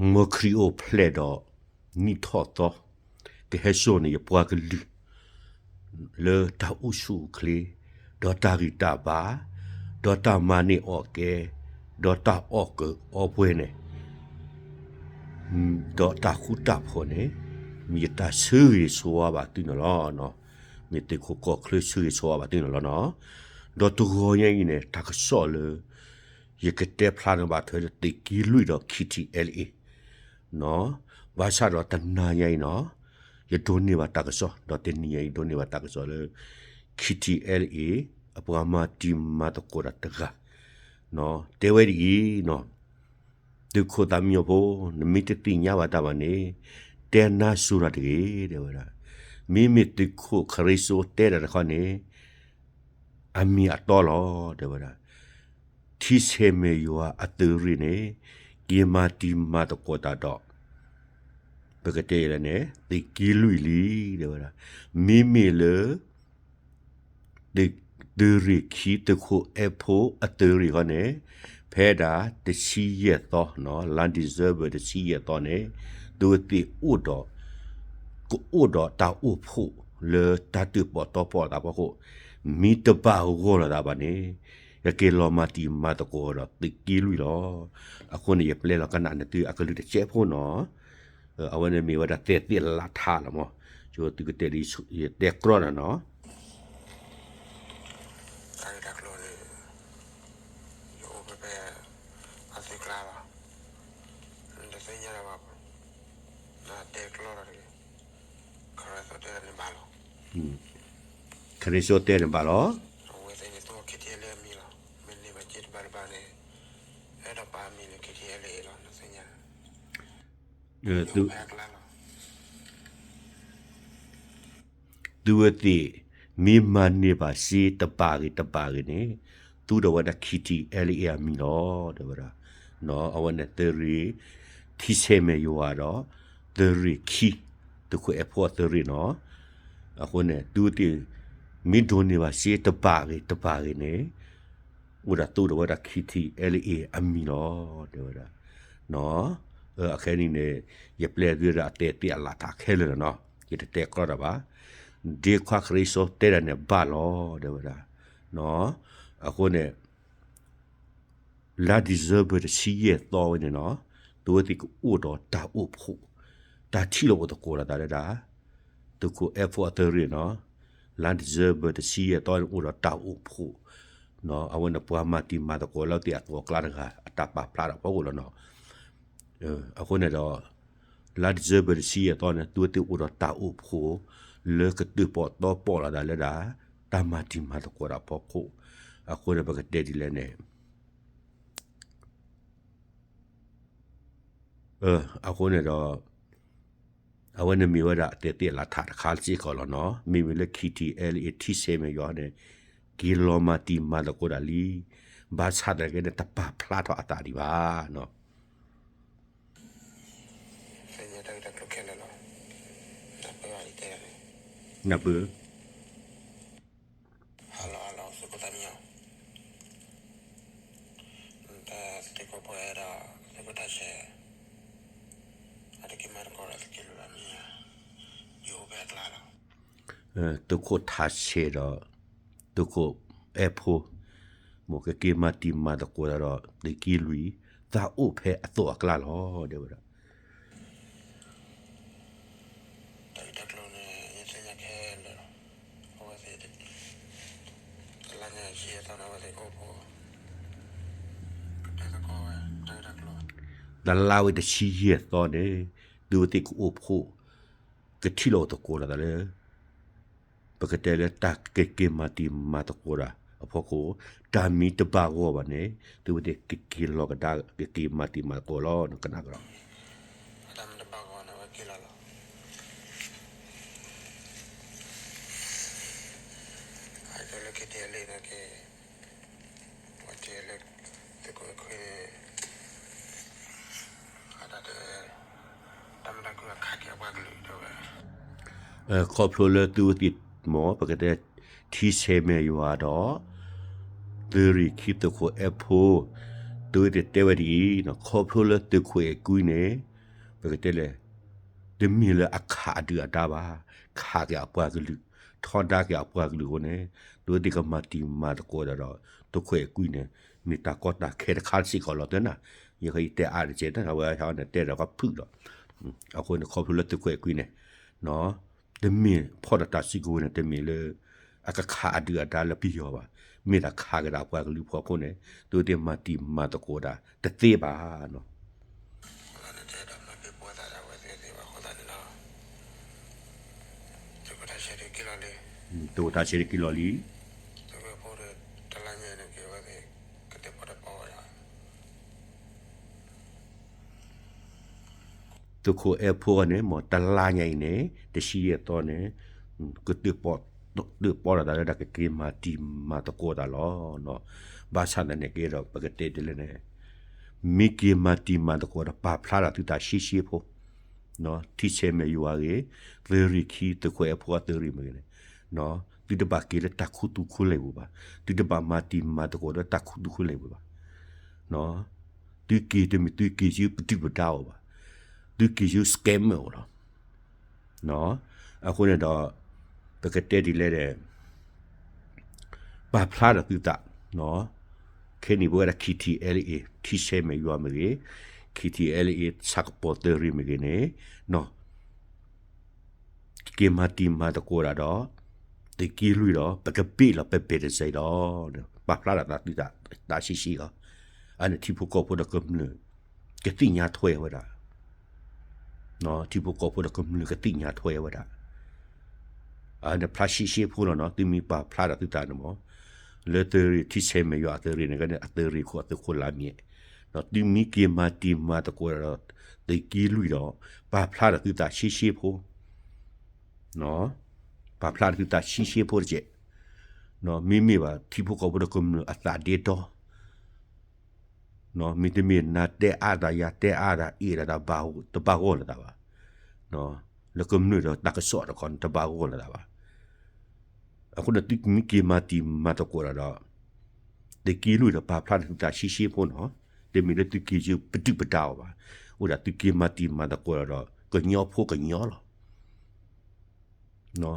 မ်ခရံာ်အိၣ်ဖျဲၣ်ဒီး နံၣ်ထီၣ်သီ ကဟဲစိာ်န့ၢ်ယပှၤကလုာ် လၢတၢ်အိၣ်ဆူၣ်အိၣ်ချ့, ဒီးတၢ်ဂံၢ်တၢ်ဘါ, ဒီးတၢ်မၤန့ၢ်အီၣ်ကဲ, ဒီးတၢ်အီၣ်ကအီပှဲၤန့ၣ်, ဒီးတၢ်ဃူတၢ်ဖိးန့ၣ်, မ့ၢ်ယတၢ်ဆၢဂ့ၤဆၢဝါဘၣ်သုန့ၣ်လီၤ. မ့ၢ်သုးခိၣ်ကီၢ်ချၢဆၢဂ့ၤဆၢဝါဘၣ်သုန့ၣ်လီၤနီၤ. ဒီးတဂီၤညါအံၤန့ၣ် တၢ်ကစီၣ်လၢ ယကတဲဖျါန့ၢ်ဘၣ်ထွဲလၢသုးက့လွံၢ်ဒီး ခံထံအဲလ်အ့ နီၤ, ဘၣ်ဆၣ်ဒီးတနၤညါအံၤနီၤ, ယဒိးန့ၢ်ဘၣ်တၢ်ကစီၣ်, ဒီးတနံၤညါအံၤဒိးန့ၢ်ဘၣ်တၢ်ကစီၣ်လၢ ခံထံအဲလ်အ့ အပှၤမၤတံၤမၤသကိးတၢ်တဂၤ နီၤ, တဲဝဲဒ်အံၤနီၤ, သုးခိၣ်သးမံညီၤဖိ, နမ့ၢ်တသ့ၣ်ညါဘၣ်တၢ်ဘၣ်န့ၣ်, တဲနါစိၤတၢ်တဂ့ၤ တဲဝဲဒၣ်. မ့မ့ၢ်သုးခိၣ်ခရံစိတဲတၢ်တခီန့ၣ် အမ့ၢ်အတီလီၤ တဲဝဲဒၣ်. ထံဆဲးမဲာ်ယွၤအသုးရ့ၣ်န့ၣ် က့ၤမၤတံၤမၤသကိးတၢ်ဒီး ပကတဲလဲၣ်န့ၣ် သုးက့လွံၢ်လံ တဲဝဲဒၣ်. မ့မ့ၢ်လၢ သုးရ့ၣ်ခံ သုးခိၣ်အဲၣ်ဖိအသုးရ့ၣ်ဃီန့ၣ် ဖဲဒၣ်တဆံယဲၢ်သီနီၤ, လါ December တဆံယဲၢ်သီန့ၣ် သုဝဲသ့ၣ်အိၣ်ဒီး ကအိၣ်ဒီးတၢ်အိၣ်ဖှိၣ်လၢတၢ်တၢၣ်ပီၣ်တီပီၣ်သးဖီခိၣ်, မ့ၢ်တဘၣ်ဂီၢ်လိာ်သးဘၣ်န့ၣ် ကက့ၤလီၤမၤတံၤမၤသကိးဒီးသုးက့လွံၢ်လီၤ. အဃိန့ၣ် ယပျဲလီၤကနၣ်န့ၣ်သုအကလုၢ်တစဲးဖိနီၤ. အဝဲန့ၣ်မ့ၢ်ဝဲဒၣ်သဲးသ့ၣ်လးထးလီၤမး, ယသုကတဲဒ်ယတဲကြီတၢ်နီၤ. တၢ်ဂ့ၢ်တၢ်ကျိၤန့ၣ် ယအိၣ်ဖဲဖဲ အသုးကျါလီၤ. နတသ့ၣ်ညါလၢၤဘၣ်, နတဲကြီတၢ်တဂ့ၤ. ခရံာ်စိတဲတၢ်န့ၣ်ဘၣ်လီၤ. ခရံာ်စိတဲန့ၣ်ဘၣ်လီၤ. အဝဲသ့ၣ်န့ၣ်သူအီၤ ခံထံအဲလ်အ့ အမံၤလီၤ. မ့ၢ်န့ၢ်ဘၣ်စ့တဘၣ်တဘၣ်န့ၣ် အဲၣ်ဒိးပာ်အမံၤလၢ ခံထံအဲလ်အ့ လီၤ နသ့ၣ်ညါ. သုဝဲသ့ၣ် မ့ၢ်မၤန့ၢ်ဘၣ်စ့တဘၣ်ဂ့ၤတဘၣ်ဂ့ၤန့ၣ် သူဒီးဝဲဒၣ် ခံထံအဲလ်အ့ အမံၤလီၤ တဲဝဲဒၣ်. အဝဲန့ၣ်သုးရ့ၣ် ထံဆဲးမဲာ်ယွၤဒီး သုးရ့ၣ်ခံ သုးခိၣ်အဲၣ်ဖိအသုးရ့ၣ်နီၤ. အဃိန့ၣ် သုဝဲသ့ၣ် မ့ၢ်ဒိးန့ၢ်ဘၣ်စ့တဘၣ်ဂ့ၤတဘၣ်ဂ့ၤန့ၣ် အိၣ်ဒၣ်သူဒီးဝဲဒၣ် ခံထံအဲလ်အ့ အမံၤလီၤ တဲဝဲဒၣ်. အခဲအံၤန့ၣ် ယပျဲသုဒီးအသဲးသ့ၣ်အလးထးခဲလၢာ်လီၤနီၤ, ယတတဲကြီတၢ်ဘၣ်. ဒ်ခရံာ်စိတဲတၢ်န့ၣ်ဘၣ်လီၤ တဲဝဲဒၣ်. အဃိန့ၣ် လါ December တဆံယဲၢ်သီဝဲန့ၣ်နီၤ, သုဝဲသ့ၣ်ကအိၣ်ဒီးတၢ်အိၣ်ဖှိၣ်, တၢ်ထံၣ်လိာ်အိၣ်သကိးလိာ်သးလၢဒၣ် သုးခိၣ်အဲၣ်ဖိအသုးရ့ၣ်နီၤ. လါ December တဆံယဲၢ်သီန့ၣ် အိၣ်ဒီးတၢ်အိၣ်ဖှိၣ်, အဝဲန့ၣ်ပှၤမၤတံၤမၤသကိးလၢသ့ၣ်အသီအကျါတဂၤ အတၢ်ပာ်ဖျါထီၣ်ဖီခိၣ်လီၤနီၤ. အဃိန့ၣ်ဒီး လါ December တဆံယဲၢ်သီန့ၣ် သုဝဲသ့ၣ်အိၣ်ဒီးတၢ်အိၣ်ဖှိၣ် လၢကတၢၣ်ပီၣ်တီပီၣ်လိာ်သးလၢဒၣ် တၢ်မၤတံၤမၤသကိးတၢ်ဖီခိၣ်. အဃိန့ၣ်ပကတဲဒ်လဲၣ်န့ၣ် အဃိန့ၣ်ဒီး အဝဲန့ၣ်မ့ၢ်ဝဲဒၣ်အသဲးသ့ၣ်အလးထးတခါ စ့ၢ်ကီးလီၤနီၤ. မ့မ့ၢ်လၢ ခံထံအဲလ်အ့ ထံဆဲးမဲာ်ယွၤန့ၣ် က့ၤလီၤမၤတံၤမၤသကိးတၢ်လံ. ဘၣ်ဆၣ်သနာ်က့န့ၣ် တပာ်ဖျါထီၣ်အသးဒံးဘၣ်နီၤ. နၢ်ပၢၢ် သုးခိၣ်ထးဆဲးဒီး သုးခိၣ်အဲၣ်ဖိ မ်ကက့ၤမၤတံၤမၤသကိးတၢ်ဒီး သုးက့လွံၢ် သးအိၣ်ဖဲအသီအကျါလီၤ တဲဝဲဒၣ်. တလါဝံၤတဆံယဲၢ်သီန့ၣ် သုဝဲသ့ၣ်ကအိၣ်ဖှိၣ် ကထံၣ်လိာ်သကိးလိာ်သးလၢ ပကတဲလၢတၢ်ကက့ၤမၤတံၤမၤသကိးတၢ်အဖီခိၣ်, တၢ်မ့ၢ်တဘၣ်ဂီၢ်ဘၣ်န့ၣ် သုဝဲသ့ၣ်ကက့ၤလီၤကဒါ ကက့ၤမၤတံၤမၤသကိးလီၤ နကနၣ်ကဒီး. ခီဖျိလၢသုဝဲသ့ၣ်မ့ၢ် ပကတဲ ထံဆဲးမဲာ်ယွၤဒီး သုးရ့ၣ်ခံ သုးခိၣ်အဲၣ်ဖိ, သုး သုဝဲသ့ၣ်တဲဝဲဒ်အံၤ, ခီဖျိလၢသုးခိၣ်အဲၣ်ကွံန့ၣ် ပကတဲလဲၣ်, တမ့ၢ်လၢအခးအဒုၣ်အဒါဘၣ်, ခးက့ၤအပှၤကလုာ်, ထီဒါက့ၤအပှၤကလုာ်အဃိန့ၣ်, သုဝဲသ့ၣ်ကမၤတံၤမၤသကိးဒီး သုးခိၣ်အဲၣ်ကွံန့ၣ် မ့ၢ်တၢ်ကီတၢ်ခဲတခါစ့ၢ်ကီးလီၤ. သနာ်က့ ယတဲအါတက့ၢ်, အဝဲန့ၣ်တဲဒီးကဖုၣ်လီၤ. အဃိန့ၣ် ခီဖျိလၢသုးခိၣ်အဲၣ်ကွံန့ၣ် တမ့ၢ်ဖီၣ်ဒီးတၢ်စုကဝဲၤန့ၣ် တမ့ၢ်လၢ အကခးအဒုၣ်အဒါလၢပယီၤဘၣ်, မ့ၢ်ဒၣ်ခးက့ၤဒီးအပှၤကလုာ်ဖိအဃိန့ၣ်, သုဝဲသ့ၣ်မၤတံၤမၤသကိးဒၣ်တသ့ဘၣ်နီၤ. သုးခိၣ်အဲၣ်ဖိကီၢ်န့ၣ် မ့ၢ်တလါညါအံၤန့ၣ် ကဲဝဲသ့ၣ် ကတဲပီၣ်တပီၣ်ဝဲဒၣ် သုးခိၣ်အဲၣ်ဖိန့ၣ် မ့ၢ်တလါညါအံၤန့ၣ် တဆံယဲၢ်သီန့ၣ် ကတၢၣ်ပီၣ်တၢ်လၢတၢ်ကက့ၤမၤတံၤမၤသကိးတၢ်လီၤ. ဘၣ်ဆၣ်သနာ်က့ဒီး ပကတဲဒ်လဲၣ်န့ၣ်, မ့ၢ်က့ၤမၤတံၤမၤသကိးဒီး ပာ်ဖျါထီၣ်သုသးရှဲရှဲဖိ ထံဆဲးမဲာ်ယွၤအဂ့ၢ်, သုးရ့ၣ်ခံ သုးခိၣ်အဲၣ်ဖိအသုးရ့ၣ်မ့ၢ်ဂ့ၤန့ၣ်, သုတဘၣ်က့ၤလၢတၢ်ခူသူၣ်ခူလ့ၢ်ပူၤဘၣ်, သုတဘၣ်မၤတံၤမၤသကိးဒီးတၢ်ခူသူၣ်ခူလ့ၢ်ပူၤဘၣ်. သုက့ၤတမ့ၢ်သုက့ၤဆူပဒုၣ်ပဒါအအိၣ်ဘၣ်, သုက့ၤဆူ scammer အိၣ်လီၤ. အဃိန့ၣ်ဒီး ပကတဲဒ်လဲၣ်ဒီး ပာ်ဖျါထီၣ်သုသး, ခဲနံၣ်ပဝဲဒၣ် KTLA ထံဆဲးမဲာ်ယွၤမ့ၢ်ဂ့ၤ, KTLA ဆၣ်ကပီၤသုးရ့ၣ်မ့ၢ်ဂ့ၤန့ၣ်, က့ၤမၤတံၤမၤသကိးတၢ်ဒီး သုးက့လွံၢ်ဒီး ပကဘ့ၣ်လီၤ ပဘ့ၣ်တစဲးဒီး ပာ်ဖျါထီၣ်သးသုသးရှဲရှဲလီၤ. အန့ၣ်ထံဖိကီၢ်ဖိဒီးကမျၢၢ် ကသ့ၣ်ညါထွဲဝဲဒၣ် ထံဖိကီၢ်ဖိဒီးကမျၢၢ်ကသ့ၣ်ညါထွဲဝဲဒၣ်. အန့ၣ်ဖျါရှဲရှဲဖိလီၤနီၤ, သုမ့ၢ်ပာ်ဖျါထီၣ်သုသးန့ၣ်မ့ၢ် လၢသုးရ့ၣ်ထံဆဲးမဲာ်ယွၤအသုးရ့ၣ်န့ၣ် အသုးရ့ၣ်ခိၣ်အသုးခိၣ်လါမ့ၢ်, သုမ့ၢ်က့ၤမၤတံၤမၤသကိးဒီး သုးက့လွံၢ်ဒီး ပာ်ဖျါထီၣ်သုသးရှဲရှဲဖိ ပာ်ဖျါထီၣ်သုသးရှဲရှဲဖိတက့ၢ်. မ့မ့ၢ်ဘၣ်ထံဖိကီၢ်ဖိဒီးကမျၢၢ်အသးဒ့ဒီ မ့တမ့ၢ်နၤတဲအါတၢ် ယၤတဲအါတၢ် အ့ၣ်ဒၣ်တၢ် တဘၣ်ဂီၢ်လိာ်သးဘၣ်. လၢကမျၢၢ်ဒီးတၢ်ကစီၣ်တခီန့ၣ် တဘၣ်ဂီၢ်လိာ်သးဘၣ်. အဃိန့ၣ် သုမ့ၢ်က့ၤမၤတံၤမၤသကိးတၢ်ဒီး သုးက့လွံၢ်ဒီးပာ်ဖျါထီၣ်သုသးရှဲရှဲဖိနီၤ, တမ့ၢ်လၢသုက့ၤဆူပဒုၣ်ပဒါအီၤဘၣ်, အိၣ်ဒၣ်သုက့ၤမၤတံၤမၤသကိးတၢ်ဒီး ကညီဖိကညီလီၤ.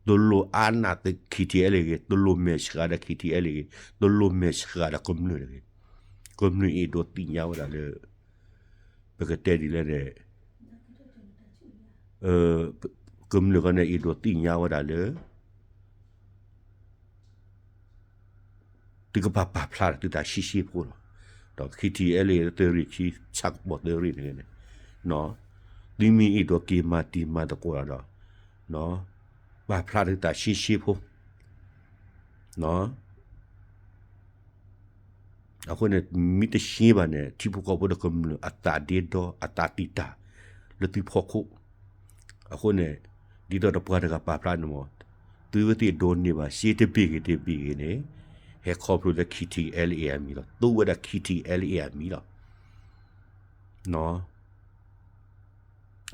တလိၣ်အါနးသု KTLA ဂ့ၤ, တလိၣ်မဲာ်ဆှးဒီး KTLA ဂ့ၤ, တလိၣ်မဲာ်ဆှးဒီးကမျၢၢ်တဂ့ၤ, ကမျၢၢ်အံၤဒိးသ့ၣ်ညါဝဲဒၣ်လၢ ပကတဲဒ်လဲၣ်န့ၣ် ကမျၢၢ်ခီန့ၣ် အံၤဒိးသ့ၣ်ညါဝဲဒၣ်လၢ သုကဘၣ်ပာ်ဖျါထီၣ်သုသးရှဲရှဲဖိလီၤ. ဒီး KTLA သုးရ့ၣ်ခံ ဆၣ်ကပီၤသုးရ့ၣ်န့ၣ်န့ၣ်, သုမ့ၢ်အံၤဒိးက့ၤမၤတံၤမၤသကိးတၢ်ဒီး ပာ်ဖျါထီၣ်သုသးရှဲရှဲဖိ အဃိန့ၣ် မ့ၢ်တရှဲဘၣ်န့ၣ် ထံဖိကီၢ်ဖိဒီးကမျၢၢ်အသးဒ့ဒီ အသးတံာ်တာ် လၢသုဖီခိၣ်. အဃိန့ၣ် ဒ်သိးဒီးပှၤတဂၤပာ်ဖျါန့ၣ်မ့ၢ် သုဝဲသ့ၣ်ဒိးန့ၢ်ဘၣ်စ့တဘ့ၣ်ဂ့ၤတဘ့ၣ်ဂ့ၤန့ၣ် ဟဲခီဖျိလၢ KTLA အမံၤလီၤ. သူဝဲဒၣ် KTLA အမံၤလီၤ.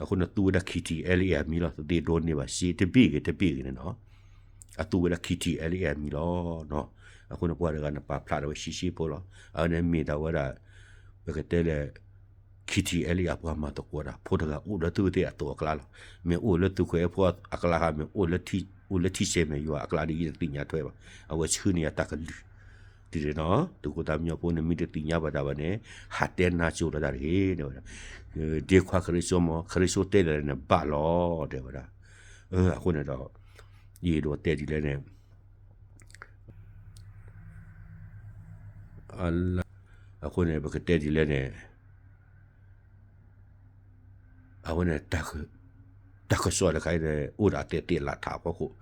အဃိန့ၣ် သူဝဲဒၣ် KTLA အမံၤလီၤ. သုသ့ၣ်ဒိးန့ၢ်ဘၣ်စ့တဘ့ၣ်ဂ့ၤတဘ့ၣ်ဂ့ၤန့ၣ်နီၤ အသူဝဲဒၣ် KTLA အမံၤလီၤ. အဃိန့ၣ် ပှၤတဂၤန့ၣ် ပာ်ဖျါထီၣ်ဝဲရှဲရှဲဖိလီၤ. အဝဲန့ၣ်မ့ၢ်ဒၣ်ဝဲဒၣ် ပကတဲလၢ KTLA အပှၤမၤသကိးတၢ် ဖိတဂၤအိၣ်လၢသုဝဲသ့ၣ်အသိးအကျါလီၤ. မ့ၢ်အိၣ်လၢသုးခိၣ်အဲၣ်ဖိအကျါဧါ, မ့ၢ်အိၣ်လၢထံဆဲးမဲာ်ယွၤအကျါဒီး ယတသ့ၣ်ညါထွဲဘၣ်. အဝဲဆှၢန့ၢ်ယၤတၢ်ကလုၢ် ဒ်န့ၣ်နီၤ သုးခိၣ်သးမံညီဖိန့ၣ် မ့ၢ်တသ့ၣ်ညါဘၣ်တၢ်ဘၣ်န့ၣ် ဟးတဲနါစိၤလီၤတၢ်တဂ့ၤ တဲဝဲဒၣ်. ဒ့ခွါခရံာ်စိမ့ၢ် ခရံာ်စိတဲလၢာ်န့ၣ် ဘၣ်လီၤ တဲဝဲဒၣ်. အဃိန့ၣ်ဒီး ယအဲၣ်ဒိးတဲဒ်လဲၣ်န့ၣ် အဃိန့ၣ် ပကတဲဒ်လဲၣ်န့ၣ် အဝဲန့ၣ် တၢ်ကစီၣ်တခါအံၤန့ၣ် အိၣ်ဒီးအသဲးသ့ၣ်လးထးအဖီခိၣ်,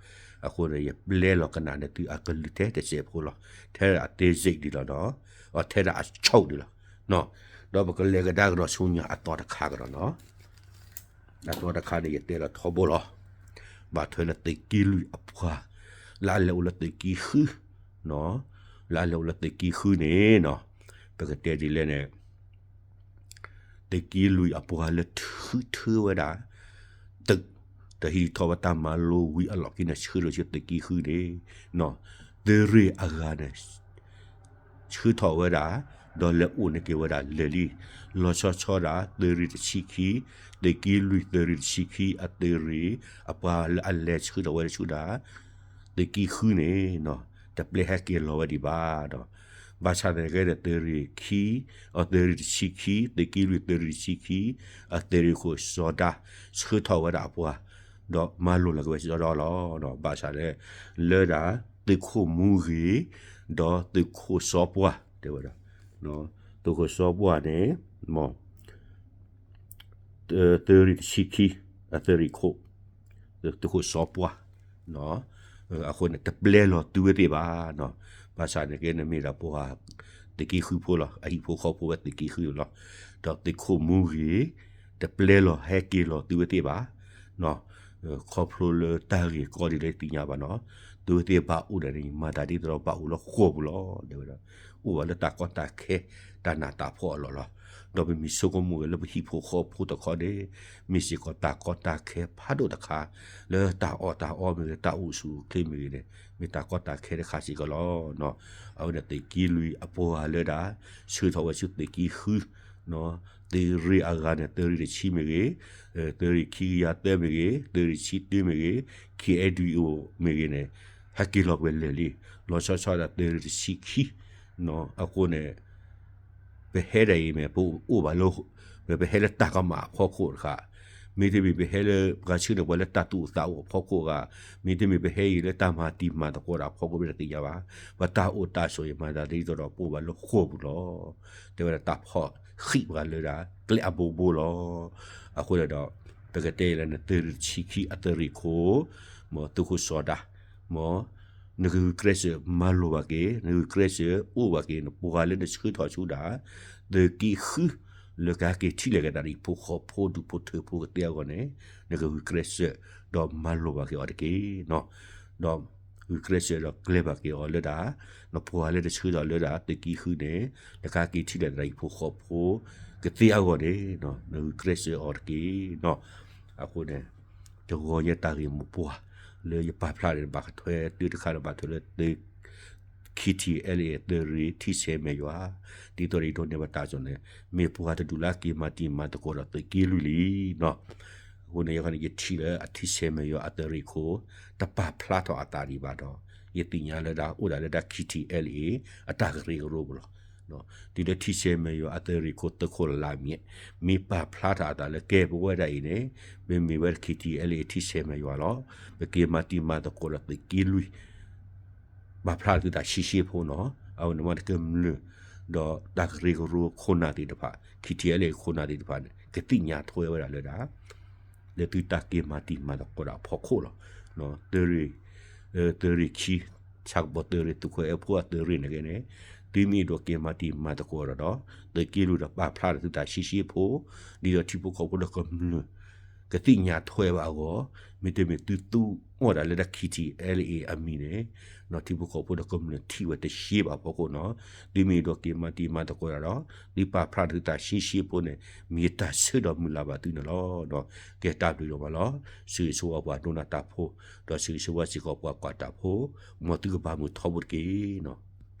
အဃိန့ၣ် ယပျဲလီၤကနၣ်န့ၢ်သုအကလုၢ်ထဲတစဲးဖိလီၤ. ထဲဒၣ်အသေးစိတ်ဒ်လီၤနီၤ, ထဲဒၣ်အချုပ်ဒ်လီၤ. ဒီးပကလဲၤကဒါကဒီးဆူညါအသီတခါကဒီးနီၤ. အသီတခါန့ၣ် ယတဲလီၤထီဘိလီၤ. ဘၣ်ထွဲလၢသုးက့လွံၢ်အပှၤ လၢအလဲၤအိၣ်လၢသုးက့ဃု, လၢအလဲၤအိၣ်လၢသုးက့ဃုန့ၣ်နီၤ, ပကတဲဒ်လဲၣ်န့ၣ် သုးက့လွံၢ်အပှၤလၢထုးထၢဝဲဒၣ် သုး တဟံးထီၣ်ဝဲတၢ်မၤလိဝံၤအလီၢ်ခံန့ၣ် ဆှၢလီၤဆူသုးက့ဃုန့ၣ်, သုးရ့ၣ်အဂၤန့ၣ် ဆှၢထီၣ်ဝဲဒၣ် ဒီးလဲၤအိၣ်န့ၢ်က့ၤဝဲဒၣ်လၢာ်လံ, လီၤဆီဆီဒၣ် သုးရ့ၣ်တဆံခံ, သုးက့လွံၢ်သုးရ့ၣ်တဆံခံ အသုးရ့ၣ်အပှၤလၢအလဲၤဆှၢထီၣ်ဝဲဆူဒၣ် သုးက့ဃုန့ၣ် တပျဲဟဲက့ၤလီၤဝဲဒံးဘၣ်ဒီး ဘၣ်ဆၣ်သနာ်က့ဒီး သုးရ့ၣ်ခံ, အသုးရ့ၣ်တဆံခံ, သုးက့လွံၢ်သုးရ့ၣ်တဆံခံ အသုးရ့ၣ်ခိၣ်စီၤဒါ ဆှၢထီၣ်ဝဲဒၣ်အပှၤ ဒီးမၤလိာ်လီၤက့ၤဝဲစ့ၢ်ကီးဒီးလီၤ. ဘၣ်ဆၣ်လၢ လၢဒၣ် သုးခိၣ်မူဂ့ၤ ဒီးသုးခိၣ်စီၤပှၢ် တဲဝဲဒၣ် သုးခိၣ်စီၤပှၢ်န့ၣ် သုးရ့ၣ်တဆံခံ အသုးရ့ၣ်ခိၣ် သုးခိၣ်စီၤပှၢ် အဃိန့ၣ် တပျဲလီၤသုဝဲသ့ၣ်ဘၣ်. ဘၣ်ဆၣ်န့ၣ်က့ နမ့ၢ်ဒၣ်ပှၤ သုးက့ဃုဖိလီၤ, အဟံၣ်ဖိဃီဖိဝဲသုးက့ဃုလီၤ. ဒီးသုးခိၣ်မူဂ့ၤ တပျဲလီၤဟဲက့ၤလီၤသုဝဲသ့ၣ်ဘၣ်. ခီဖျိလၢတၢ်ဂ့ၢ်ကီဒ်လဲၣ်သ့ၣ်ညါဘၣ်နီၤ, သုဝဲသ့ၣ်ဘၣ်အိၣ်ဒီးန့ၣ် မၤသးဒ်သိးဒီးဘၣ်အိၣ်လၢဃိာ်ပူၤလီၤ တဲဝဲဒၣ်. အိၣ်ဘၣ်လၢတၢ်ကီတၢ်ခဲ တၢ်နးတၢ်ဖှီၣ်အလီၢ်လီၤ. ဒီးပမ့ၢ်ဆိကမိၣ်က့ၤလၢပဟံၣ်ဖိဃီဖိတခီန့ၣ် မ့ၢ်စ့ၢ်ကီးတၢ်ကီတၢ်ခဲဖးဒိၣ်တခါ လၢတၢ်အီၣ်တၢ်အီမ့ၢ်ဂ့ၤ တၢ်အိၣ်ဆူၣ်အိၣ်ချ့မ့ၢ်ဂ့ၤန့ၣ် မ့ၢ်တၢ်ကီတၢ်ခဲတခါစ့ၢ်ကီးလီၤ. အဝဲန့ၣ်သုးက့လွံၢ်အပှၤလၢဒၣ် ဆှၢထီၣ်ဝဲဆူသုးက့ဃု သုးရ့ၣ်အဂၤန့ၣ် သုးရ့ၣ်တဆံမ့ၢ်ဂ့ၤ, သုးရ့ၣ်ခံကယၤသၢမ့ၢ်ဂ့ၤ, သုးရ့ၣ်တဆံတၢမ့ၢ်ဂ့ၤ, ခ့ၣ်အဲၣ်ဒူၣ်အံၤအိၣ်မ့ၢ်ဂ့ၤန့ၣ် ဟဲက့ၤလီၤကွံာ်လၢာ်လံ. လီၤဆီဆီဒၣ်သုးရ့ၣ်တဆံခံ အဃိန့ၣ် ပဟဲဒၣ်အံၤမ့ၢ် ပအိၣ်ဘၣ်လၢ မ့ၢ်ပဟဲလၢတၢ်ကမၣ်အဖီခိၣ်တခါ, မ့တမ့ၢ်ပဟဲလၢပှၤဆှၢန့ၢ်ပှၤလၢတၢ်သူၣ်အိၣ်သးအိၣ်အဖီခိၣ်ဂ့ၤ, မ့တမ့ၢ်ပဟဲအံၤလၢတၢ်မၤတံၤမၤသကိးဒီးအဖီခိၣ်မ့ၢ်တသ့ၣ်ညါဘၣ်. ပတၢ်အိၣ်တၢ်ဆိးအံၤမၤသးဒ်သိးဒီးပအိၣ်ဘၣ်လၢဃိာ်ပူၤလီၤ. တဲဝဲဒၣ်တၢ်ဖီၣ်ဃံးပှၤလၢဒၣ် ကျဲအဘိဘိလီၤ. အဃိန့ၣ်ဒီး ပကတဲလၢနသုးရ့ၣ်တဆံခံအသုးရ့ၣ်ခိၣ် မ်သုးခိၣ်စီၤဒါ မ် နကဂုာ်ကျဲးစၢးမၤလိာ်ဘၣ်က့ၤ, နကဂုာ်ကျဲးစၢးအိၣ်ဘၣ်က့ၤ နပှၤလၢနဆှၢထီၣ်ဆူဒၣ် သုးက့ဃု လၢကဟဲက့ၤထံၣ်လိာ်က့ၤတၢ်ဒ်အံၤ ဖိဃီဖိဒူၣ်ဖိထၢဖိကသ့အဂီၢ်န့ၣ် နကဂုာ်ကျဲးစၢး ဒီးမၤလိာ်ဘၣ်က့ၤအီၤတက့ၢ်. ဒီးဂုာ်ကျဲးစၢးဒီးကျဲၤဘၣ်က့ၤအီၤလၢဒၣ် နပှၤလၢနဆှၢထီၣ်လၢဒၣ်သုးက့ဃုန့ၣ် လၢကဟဲက့ၤထံၣ်လိာ်က့ၤတၢ်ဒ်အံၤ ဖိဃီဖိကသ့အဂီၢ်န့ၣ် နဂုာ်ကျဲးစၢးအီၤတက့ၢ်. အဃိန့ၣ် တဂီၤညါတၢ်ဂ့ၢ်မိၢ်ပှၢ် လၢယပာ်ဖျါန့ၣ် ဘၣ်ထွဲတုၤတခါန့ၣ် ဘၣ်ထွဲလၢသုး KTLA သုးရ့ၣ်ထံဆဲးမဲာ်ယွၤ ဒ်သိးဒီးယဒိးန့ၢ်ဘၣ်တၢ်စိန့ၣ် မ့ၢ်ပှၤတဒူၣ်လၢက့ၤမၤတံၤမၤသကိးဒီးသုးက့လွံၢ်လံနီၤ. အဃိန့ၣ် ယခီန့ၣ် ယထံၣ်လၢအထံဆဲးမဲာ်ယွၤအသုးရ့ၣ်ခိၣ် တပာ်ဖျါထီၣ်အသးဒံးဘၣ်ဒီး ယသ့ၣ်ညါလၢဒၣ်အိၣ်ဒၣ်လၢဒၣ် KTLA အတၢ်ကရၢကရိပူၤလီၤ. တုၤလၢထံဆဲးမဲာ်ယွၤအသုးရ့ၣ်ခိၣ်သုးခိၣ်လၢ်လၢ်မ့ၢ် မ့ၢ်ပာ်ဖျါထီၣ်အသးလၢကဲပဝဲဒၣ်အံၤန့ၣ် ပမ့ၢ်ဝဲ KTLA ထံဆဲးမဲာ်ယွၤလီၤ. ပက့ၤမၤတံၤမၤသကိးဒီးသုးက့လွံၢ် ပာ်ဖျါထီၣ်သုတၢ်ဆှံဆှံဖိနီၤ. အဝဲန့ၣ်မ့ၢ်တကမျၢၢ် ဒီးတၢ်ကရၢကရိခိၣ်နၢ်သ့ၣ်တဖၣ် KTLA ခိၣ်နၢ်သ့ၣ်တဖၣ်န့ၣ် ကသ့ၣ်ညါထွဲဝဲဒၣ်လၢဒၣ် လၢသုတၢ်က့ၤမၤတံၤမၤသကိးဒီးအဖီခိၣ်လီၤ. သုးရ့ၣ် သုးရ့ၣ်ခံ ဆၣ်ကပီၤသုးရ့ၣ် သုးခိၣ်အဲၣ်ဖိအသုးရ့ၣ်န့ၣ်ဂ့ၤန့ၣ် သုမ့ၢ်အဲၣ်ဒိးက့ၤမၤတံၤမၤသကိးဒီး သုးက့လွံၢ်ဒီးပာ်ဖျါထီၣ်သုတၢ်ဆှံဆှံဖိ ဒ်သိးထံဖိကီၢ်ဖိဒီးကမျၢၢ် ကသ့ၣ်ညါထွဲဘၣ်အဂီၢ် မ့တမ့ၢ်သုသူအီၣ်ဒၣ်လၢဒၣ် KTLA အမံၤန့ၣ် ထံဖိကီၢ်ဖိဒီးကမျၢၢ်ထံၣ်ဝဲတရှဲဘၣ်အဖီခိၣ်နီၤ. သုမ့ၢ်အဲၣ်ဒိးက့ၤမၤတံၤမၤသကိးဒီး သုပာ်ဖျါထီၣ်သုတၢ်ဆှံဆှံဖိန့ၣ် မ့ၢ်တၢ်ဆၢဒီးမုၢ်လၢ်ဘၣ်သုန့ၣ်လီၤ. ကဲတၢ်ဘျုးဒိၣ်မးလီၤ. ဆၢဂ့ၤဆၢဝါပှၤဒိကနၣ်တၢ်ဖိ ဒီးဆၢဂ့ၤဆၢဝါစ့ၢ်ကီးပှၤကွၢ်တၢ်ဖိ မ်သုကဘၣ်မုာ်ထီဘိတက့ၢ်နီၤ.